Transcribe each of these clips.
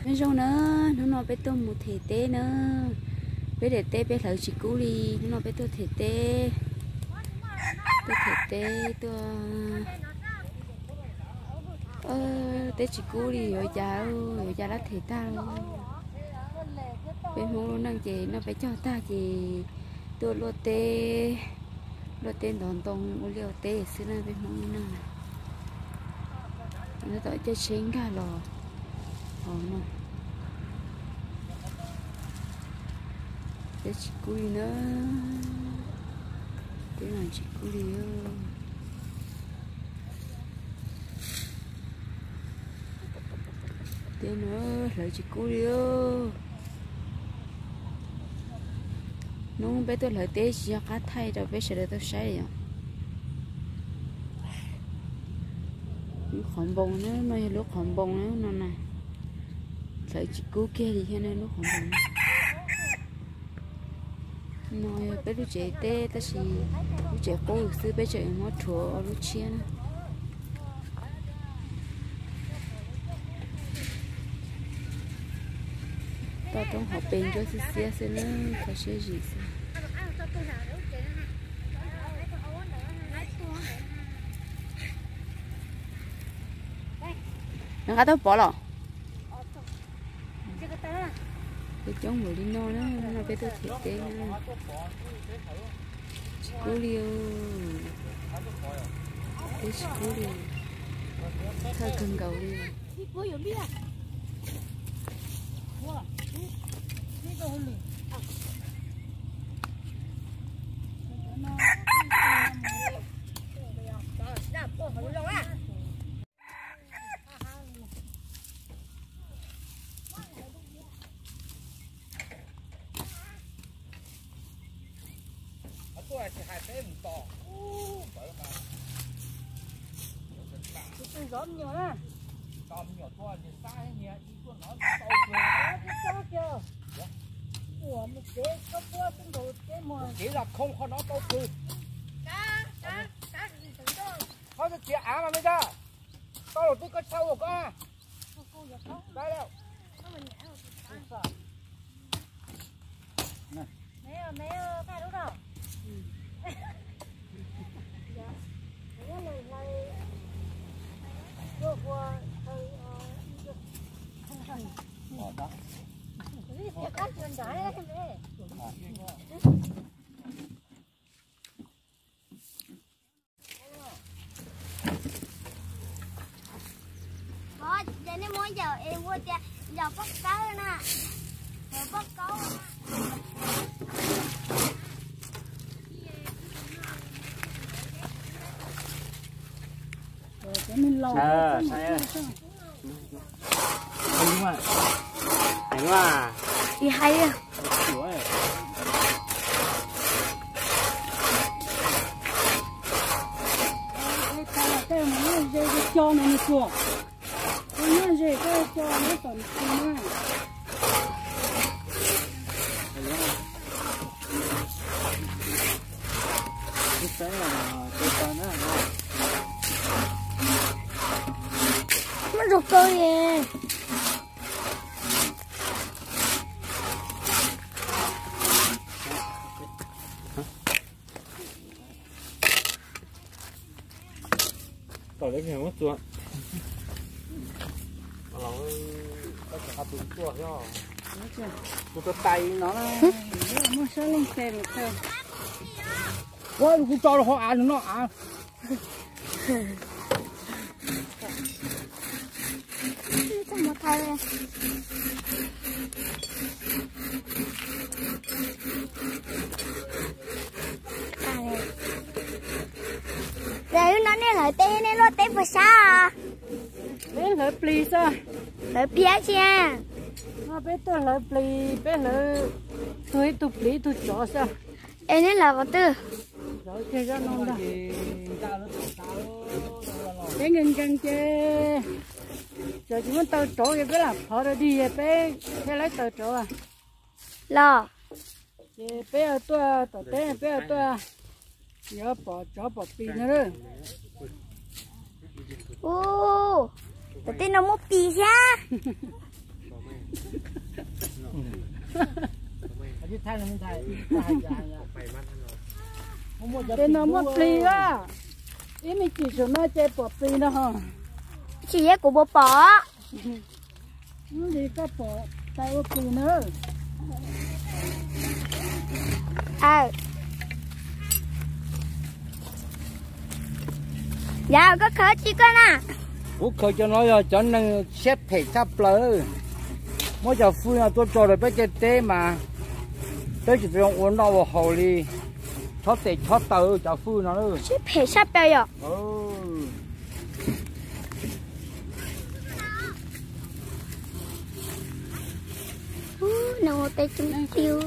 Nyob zoo na, hnub no peb tuaj mus them teb na. Peb daim teb peb hlawv tsis kub li, hnub no peb tuaj them teb. Tuaj them teb, tuaj teb tsis kub li, yuav cas, yuav cas lab them tag. Peb Hmoob lub neej ces noj peb caug tag ces tuaj luaj teb, luaj teb ntov ntoo ua liaj ua teb xwb na peb Hmoob lub neej. Tab tom caij tsheb nkag los hauv no. Teb tsis kub li na. Teb mas tsis kub li. Teb no hlawv tsis kub li. Hnub peb tuaj hlawv teb tsis yog qab thaij rau peb sawv daws tau saib os. Lub qhov npoo na, no yog lub qhov npoo na no na. Hlawv tsis kub kiag li thiab na lub qhov npoo. No yog peb lub tsev teb tab sis lub tsev qub xwb, peb tseem muab rhuav lub tshiab na. Toj roob hauv pes ntsuab xiab xiab xwb na, kho siab zim xwb. Nqa tau pov los? Peb coob npaum li no na, no peb tuaj them teb na. Tsis kub li. Teb tsis kub li. Thawj kawg nkaus li. Kev los khoo qhov no tau kws. Qhov txiav av mas me ntag. Koj los twb koj tshaj ua koj. Ces nej muab yaum es ua tias yaum poj kaub na, yaum poj kaub na. Ib hais. Tej mus nyob ze, cov no nws tuaj. Nyob ze, cov no tom nws tuaj na. Muaj zoo kawg li. Tom lawv muab txua. Kuv tus tais no na. Muaj sab leej xe mus txua. Ua kuv tso rau hauv av no av. Ces wb no nej hlawv teb, nej luaj teb puas sab? Peb hlawv plis xwb. Hlawv plis dab tsi? No peb tuaj hlawv plis, peb hlawv tug ib tug plis ib tug tsov xwb. Es neb hlawv qhov twg? Peb nkees nkees ces txawm tsis muaj taw rauv ces peb lam phov rau dig es peb thiaj laib taw rauv. Los ces peb tuaj tom teb, peb tuaj yuav pom tsov pom plis no. Ub, tom tej no muaj plis thiab. Tej no muaj plig a, ib me chim saum no ces pom plig no. Tsis yog kuv puas pom. Li koj pom tais ua plig na. Yog koj khaws tsi koj na? Kuv khaws cov no yog cov neeg siab phem tshaj plaws, muab cov fwj no tuaj tso rau peb tej teb mas peb tsis tau ua noj ua haus li, chob tes chob taw cov fwj no. Siab phem tshaj plaws yom. Ub, no ua peb coob tiag.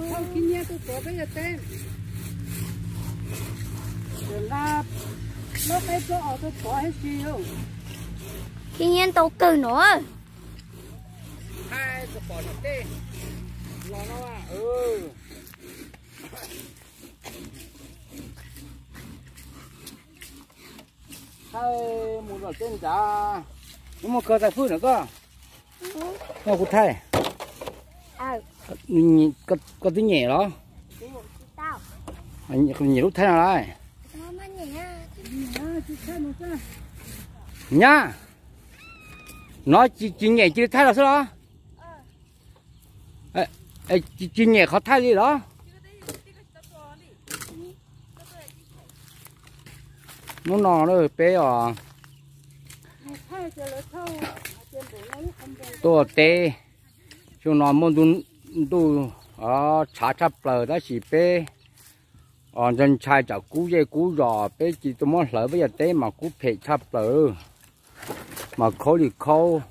Khib nyiab ntau kawg no. Thaij mus lawm tej nrad, muaj kawg tais fwj na koj. Kuv thaij. Koj twb nyem los? Nyem lub thaij no lawm. Nyab, no tsis nyem cia li thaij los xwb los? Tsis nyem qhov thaij li los? Hnub no peb os, tuaj teb, xyoo no muaj ntuj tshav tshaj plaws tab sis peb os ntshai ntshai tsam kub zej kub zos peb tsis tau muab hlawv peb cov teb mas kub phem tshaj plaws, mas khaub li khaub.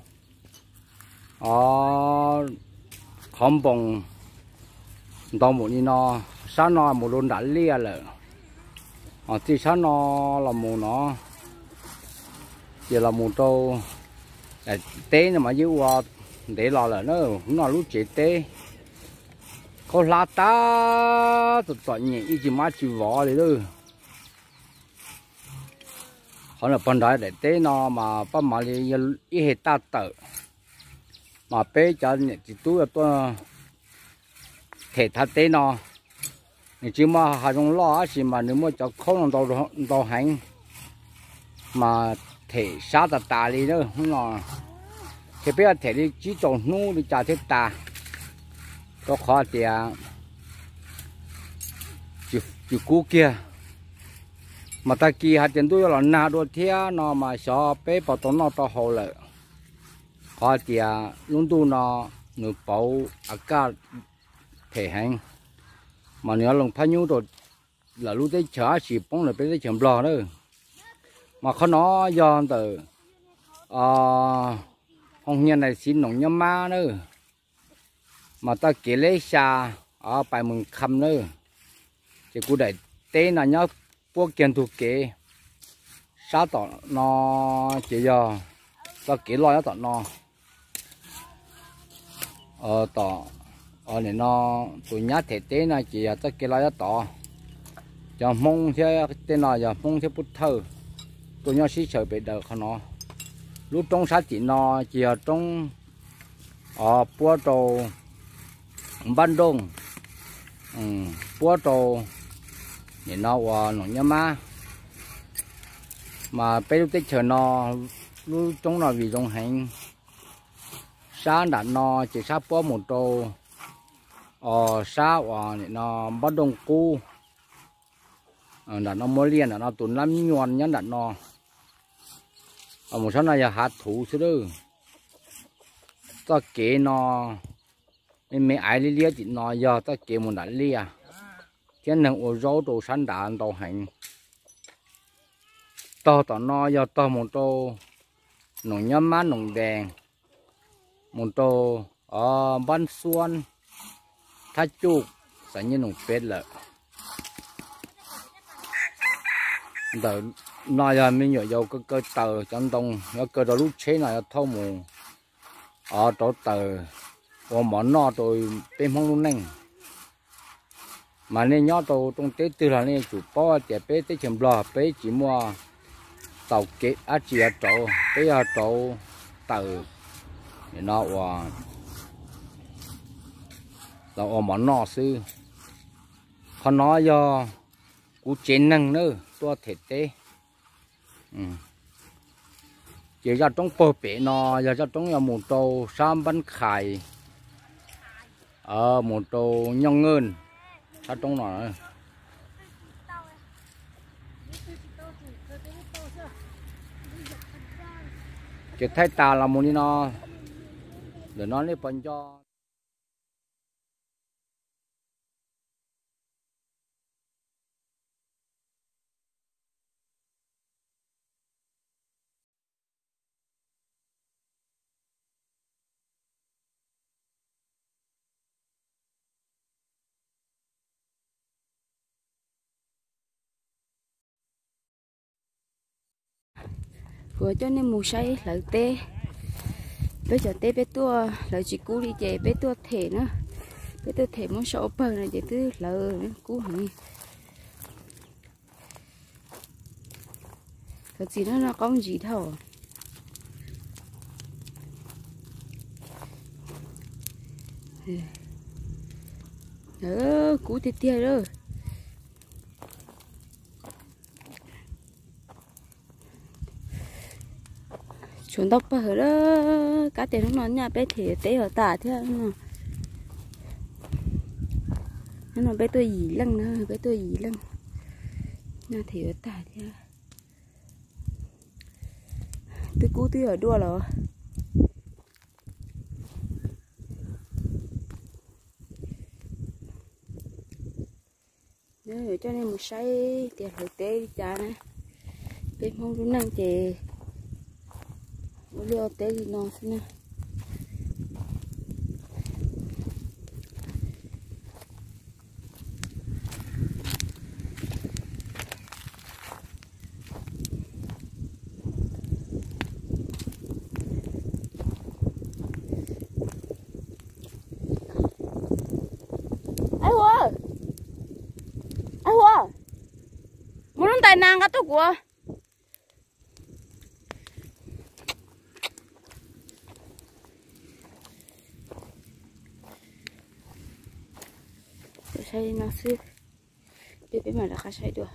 Os, qhov npoos ntau npaum li no, sab no mus rau nram liaj lawm, os txij sab no los mus no, ces los mus rau teb no mas yeej ua ntev los lawm na, no lub tsev teb khaub hlab tag, txom txom nyem ib tsis mab tsis vov li lawm. Qhov no pog nrad daim teb no mas pab mam li yog ib hais taj tawm, mas peb cov niam txiv tub tuaj them thaj teb no, nws tsis muaj hav zoov loj tab sis mas nws muaj cov khaub no ntau heev, mas them sab tas tas li na hnub no, ces peb yuav them li tsib rau hnub li cas thiaj tas, rau qhov tias tsis kub kiag. Mas tag kis hais tias ntuj yuav los nag dua thiab no mas xyov peb puas tau noj tau haus lawm, qhov tias lub ntuj no nws pauv a kaj phem heev, mas nws yuav loo phab nyub rau lawv lub teb chaws tab sis poob lawm peb teb chaws Nplog na. Mas qhov no yog ntawm Hoo Hia Nais Xiv Noom Nyob Mab na, mas txoj kev leb xya pais Moos Kham na, ces kuv daim teb no nyob puab kiag ntug kev sab tom no, ces yog txoj kev loj nyob tom no. Tom, nim no tus nyab them teb no ces yog txoj kev loj nyob tod. Cov Hmoob thiab tej no yog Hmoob thiab Pub Thawj tuaj nyob sib xyaw pem daws qhov no. Lub roob sab tim no ces yog roob puab rau Npab Nrooj, puab rau nim no uas Noom Nyob Mab. Mas peb lub teb chaws no lub roob no vim zoo heev. Sab nram no ces sab puab mus rau sab uas nim no Npab Nrooj Qub. Nram no muaj liaj, nram no tus nab nyuas nyob nram no. Mus sab no yog hav thuv xwb lawm. Txoj kev no me me aiv liab liab tim no yog txoj kev mus nram liaj, thiab neeg ua zaub rau sab nrad ntau heev. Tog tom no yog tog mus rau Noom Nyob Mab, Noom Dees, mus rau Npab Xuab, Thab Cuj, Xam Nyij Noom Pem lawm. Ntawm no yog me nyuam yaus kaw kaw taws cov ntoo, yuav kaw rau lub tsheb no yuav thauj mus rauv taws ua mov noj rau peb Hmoob lub neej. Mas nej nyob rau rooj teb twg los nej yuav tsum paub tias peb teb chaws Nplog peb tsis muaj taus kev dab tsi yuav rauv, peb yog rauv taws, nim no uas Los ua mov noj xwb. Qhov no yog kuv tsev neeg na, tuaj them teb. Ces zaj roob pag pem no yog zaj roob yuav mus rau sab Npab Khais, mus rau Nyooj Nkeej, sab roob no. Ces thaij tas los mus li no, ntawm no nej puas nco. Kuv coj nej mus saib hlawv teb. Peb cov teb peb tuaj hlawv tsis kub li ces peb tuaj them na. Peb tuaj them muab sau ua pawg no ces twb hlawv kub heev. Cov txiv no noj qaub ntsis dhau. Kub tiag tiag lawm. Tshuav ntau pawg lawm, kab tias hnub no nyaj peb them teb yuav tas thiab no. Hnub no peb tuaj yim leej na, peb tuaj yim leej, nyaj them yuav tas thiab. Twb kub twb yuav dua los. Coj nej mus saib tias hlawv teb li cas na. Peb Hmoob lub neej ces ua liaj ua teb li no xwb na. Ab Huab, ab Huab, mus lub ntais na nqa tuaj kuv. Saib li no xwb, peb mam rov qab saib dua.